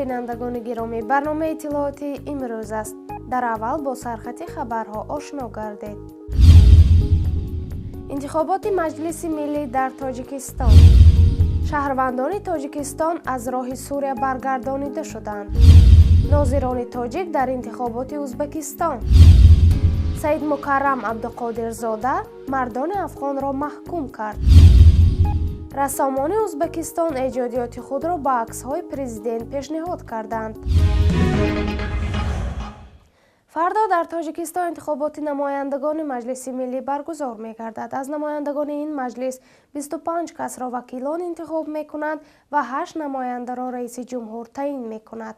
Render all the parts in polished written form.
Бинандагони гиромӣ, барномаи иттилоотии имрӯз аст. Дар аввал бо сархати хабарҳо ошно гардед. Интихоботи Маҷлиси миллӣ дар Тоҷикистон. Шаҳрвандони Тоҷикистон аз роҳи Сурия баргардонида шуданд. Нозирони тоҷик дар интихоботи Ӯзбекистон. Саид Мукаррам Абдуқодирзода мардони афғонро маҳкум кард. Рассомони Ӯзбекистон эҷодиёти худро ба аксҳои президент пешниҳод карданд. Фардо дар Тоҷикистон интихоботи намояндагони Маҷлиси миллӣ баргузор мегардад. Аз намояндагони ин маҷлис 25 касро вакилон интихоб мекунанд ва 8 намояндаро раиси ҷумҳур таъин мекунад.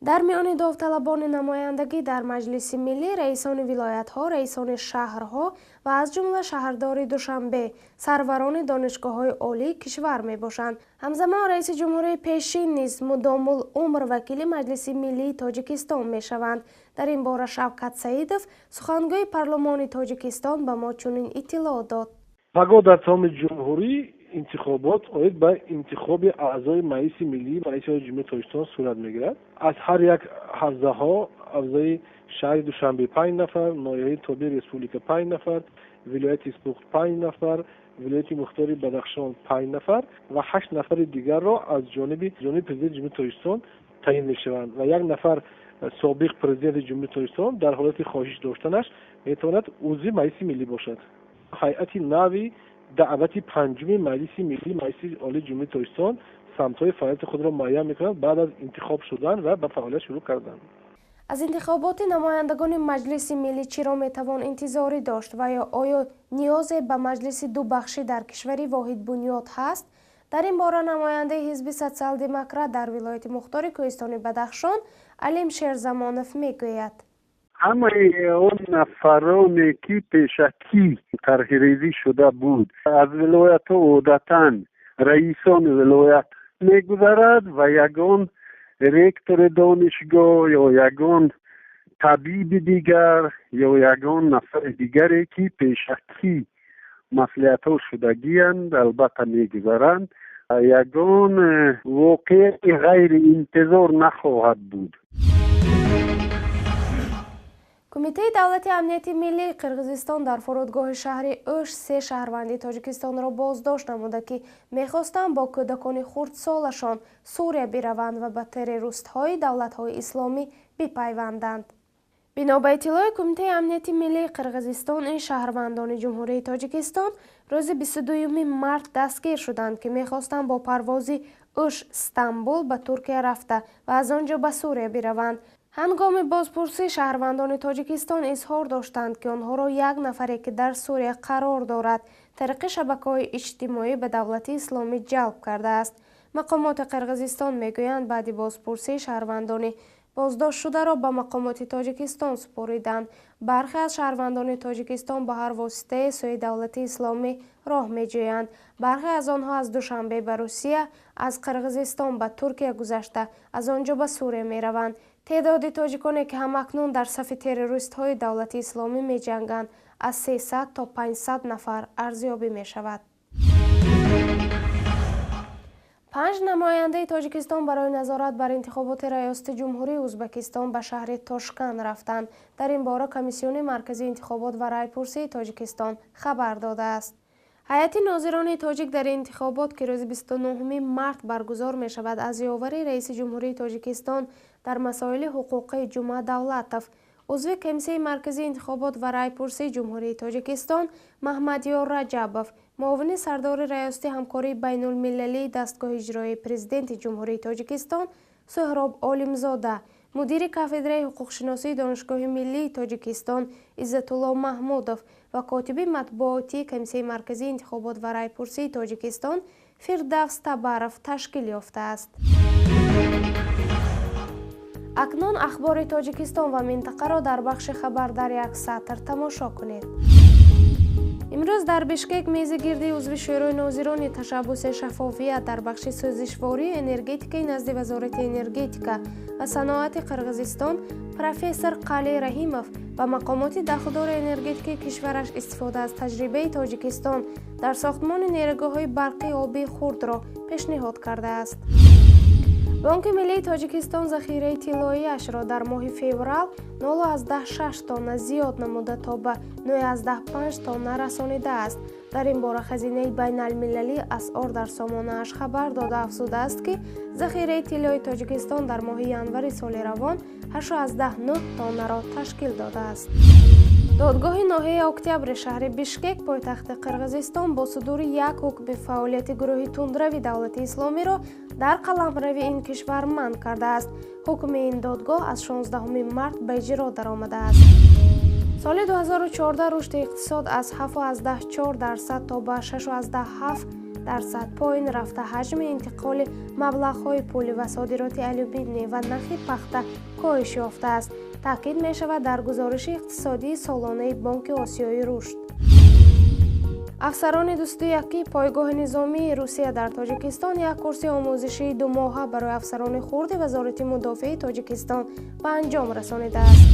Дар миёни довталабони намояндагӣ дар Маҷлиси миллӣ раисони вилоятҳо, раисони шаҳрҳо ва аз ҷумла шаҳрдори Душанбе, сарварони донишгоҳҳои олии кишвар мебошанд. Ҳамзамон раиси ҷумҳурии пешин низ мудомул умр вакили Маҷлиси миллии Тоҷикистон мешаванд. Дар ин бора Шавкат Саидов, сухангӯи парлумони Тоҷикистон, ба мо чунин иттилоъ дод. Пагоҳ дар тамоми ҷумҳурӣ интихобот оид ба интихоби аъзои Маҷлиси миллӣ, Маҷлиси Олии Ҷумҳурии Тоҷикистон сурат мегирад. Аз ҳар як ҳавзаҳо, ҳавзаи шаҳри Душанбе 5 нафар, ноҳияи тобеи республика 5 нафар, вилояти Суғд 5 нафар, вилояти мухтори Бадахшон 5 нафар ва 8 нафари дигарро аз ҷониби президенти Ҷумҳурии Тоҷикистон таъин мешаванд ва як нафар собиқ президенти Ҷумҳурии Тоҷикистон дар ҳолати хоҳиш доштанаш метавонад узви Маҷлиси миллӣ бошад. Ҳайати нави даъвати панҷуми Маҷлиси миллӣ, Маҷлиси Олии Ҷумҳурии Тоҷикистон самтҳои фаъолияти худро муайян мекунад баъд аз интихоб шудан ва ба фаъолият шурӯъ кардан. Аз интихоботи намояндагони Маҷлиси миллӣ чиро метавон интизорӣ дошт ва ё оё ниёзе ба маҷлиси дубахшӣ дар кишвари воҳидбунёд ҳаст? Дар ин бора намояндаи ҳизби социал-демократ дар вилояти мухтори Кӯҳистони Бадахшон Алим Шерзамонов мегӯяд. Ҳамаи он нафароне ки пешакӣ тарҳрезӣ шуда буд аз вилоятҳо одатан раисони вилоят мегузарад ва ягон ректори донишгоҳ ё ягон табиби дигар ё ягон нафари дигаре ки пешакӣ маслиҳатҳо шудагианд, албатта мегузаранд. Ягон воқеаи ғайриинтизор нахоҳад буд. Кумитаи давлати амнияти миллии Қирғизистон дар фурудгоҳи шаҳри Ӯш 3 шаҳрванди Тоҷикистонро боздошт намуда, ки мехостанд бо кӯдакони хурдсолашон Сурия бираванд ва ба террористҳои давлатҳои исломӣ бипайванданд. Бино ба иттилои Кумитаи амнияти миллии Қирғизистон, ин шаҳрвандони Ҷумҳурии Тоҷикистон рӯзи 22 март дастгир шуданд, ки мехостанд бо парвози Ӯш-Стамбул ба Туркия рафта ва аз он ҷо ба Сурия бираванд. Ҳангоми бозпурсӣ шаҳрвандони Тоҷикистон изҳор доштанд, ки онҳоро як нафаре, ки дар Сурия қарор дорад, тариқи шабакаҳои иҷтимоӣ ба давлати исломӣ ҷалб кардааст. Мақомоти Қирғизистон мегӯянд, баъди бозпурсӣ шаҳрвандони боздоштшударо ба мақомоти Тоҷикистон супориданд. Бархе аз шаҳрвандони Тоҷикистон ба ҳар воситае сӯи давлати исломӣ роҳ меҷӯянд. Бархе аз онҳо аз Душанбе ба Русия, аз Қирғизистон ба Туркия гузашта, аз он ҷо ба Сурия мераванд. Теъдоди тоҷиконе, ки ҳамакнун дар сафи террористҳои давлати исломӣ меҷанганд, аз 300 то 500 нафар арзёбӣ мешавад. 5 намояндаи Тоҷикистон барои назорат бар интихоботи раёсати Ҷумҳурии Ӯзбекистон ба шаҳри Тошканд рафтанд. Дар ин бора Комиссиони марказии интихобот ва райпурсии Тоҷикистон хабар додааст. Ҳайати нозирони тоҷик дар интихобот, ки рӯзи 29 март баргузор мешавад, аз ёвари раиси Ҷумҳурии Тоҷикистон дар масоили ҳуқуқии Ҷума Давлатов, узви Комиссияи марказии интихобот ва райпурсии Ҷумҳурии Тоҷикистон Маҳмадёр Раҷабов, муовини сардори раёсати ҳамкории байнулмилалии дастгоҳи иҷроии президенти Ҷумҳурии Тоҷикистон Суҳроб Олимзода, мудири кафедраи ҳуқуқшиносии Донишгоҳи миллии Тоҷикистон Иззатулло Маҳмудов ва котиби матбуотии Комиссияи марказии интихобот ва райпурсии Тоҷикистон Фирдавс Табаров ташкил ёфтааст. Акнун ахбори Тоҷикистон ва минтақаро дар бахши хабар дар як сатр тамошо кунед. Имрӯз дар Бишкек мези гирди узви Шӯрои нозирони ташаббуси шаффофият дар бахши сӯзишвории энергетикаи назди Вазорати энергетика ва саноати Қирғизистон профессор Қали Раҳимов ба мақомоти дахлдори энергетикаи кишвараш истифода аз таҷрибаи Тоҷикистон дар сохтмони нерӯгоҳҳои барқи обии хурдро пешниҳод кардааст. Бонки миллии Тоҷикистон захираи тиллоияшро дар моҳи феврал 0,6 тонна зиёд намуда то ба 9,5 тонна расонидааст. Дар ин бора хазинаи байналмилалии асъор дар сомонааш хабар дода афзудааст, ки захираи тиллои Тоҷикистон дар моҳи январи соли равон 8,9 тоннаро ташкил додааст. Додгоҳи ноҳияи Октябри шаҳри Бишкек, пойтахти Қирғизистон, бо судури як ҳукми фаъолияти гурӯҳи тундрави давлати исломиро дар қаламрави ин кишвар манъ кардааст. Ҳукми ин додгоҳ аз 16 март ба иҷро даромадааст. Соли 2014 рушди иқтисод аз 7,4% то ба 6,7% поин рафта, ҳаҷми интиқоли маблағҳои пулӣ ва содироти алюминий ва нархи пахта коҳиш ёфтааст. Таъкид мешавад дар гузориши иқтисодии солонаи Бонки Осиёи рушд. Афсарони 21 пойгоҳи низомии Русия дар Тоҷикистон як курси омӯзишии думоҳа барои афсарони хурди Вазорати мудофиаи Тоҷикистон ба анҷом расонидааст.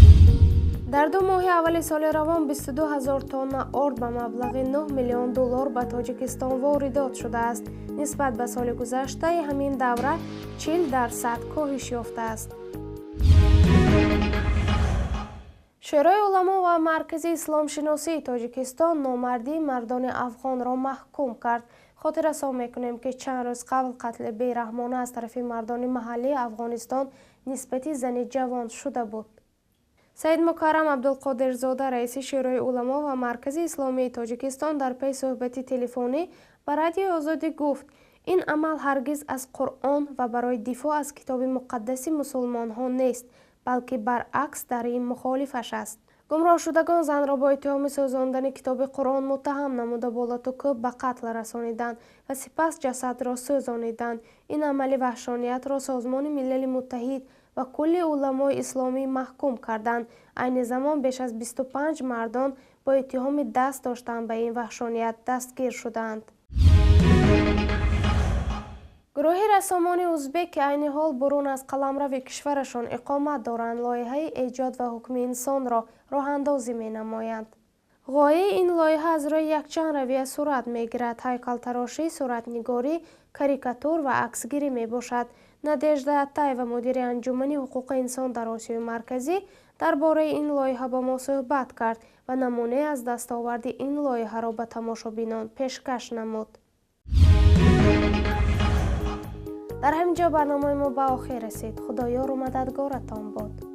Дар 2 моҳи аввали соли равон 22 000 тонна орд ба маблағи 9 миллион доллар ба Тоҷикистон воридот шудааст. Нисбат ба соли гузаштаи ҳамин давра 40% коҳиш ёфтааст. Шӯрои уламо ва Маркази исломшиносии Тоҷикистон номардии мардони афғонро маҳкум кард. Хотиррасон мекунем, ки чанд рӯз қабл қатли бераҳмона аз тарафи мардони маҳаллии Афғонистон нисбати зани ҷавон шуда буд. Саид Мукаррам Абдулқодирзода, раиси Шӯрои уламо ва Маркази исломии Тоҷикистон, дар пай суҳбати телефонӣ ба Радиои Озодӣ гуфт: ин амал ҳаргиз аз Қуръон ва барои дифоъ аз китоби муқаддаси мусулмонҳо нест, балки баръакс дар ин мухолифаш аст. Гумроҳшудагон занро бо иттиҳоми сӯзондани китоби Қуръон муттаҳам намуда бо латукӯб ба қатл расониданд ва сипас ҷасадро сӯзониданд. Ин амали ваҳшониятро Созмони Милали Муттаҳид ва кулли уламои исломӣ маҳкум карданд. Айни замон беш аз 25 мардон бо иттиҳоми даст доштан ба ин ваҳшоният дастгир шуданд. Гурӯҳи рассомони узбек, ки айни ҳол бурун аз қаламрави кишварашон иқомат доранд, лоиҳаи эҷод ва ҳукми инсонро роҳандозӣ менамоянд. Ғояи ин лоиҳа аз рӯи якчанд равия сурат мегирад: ҳайкалтарошӣ, суратнигорӣ, карикатур ва аксгирӣ мебошад. Надежда Аттаева, мудири Анҷумани ҳуқуқи инсон дар Осиёи Марказӣ, дар бораи ин лоиҳа бо мо суҳбат кард ва намунае аз дастоварди ин лоиҳаро ба тамошобинон пешкаш намуд. Дар ҳамин ҷо барномаи мо ба охир расид. Худоёру мададгоратон бод.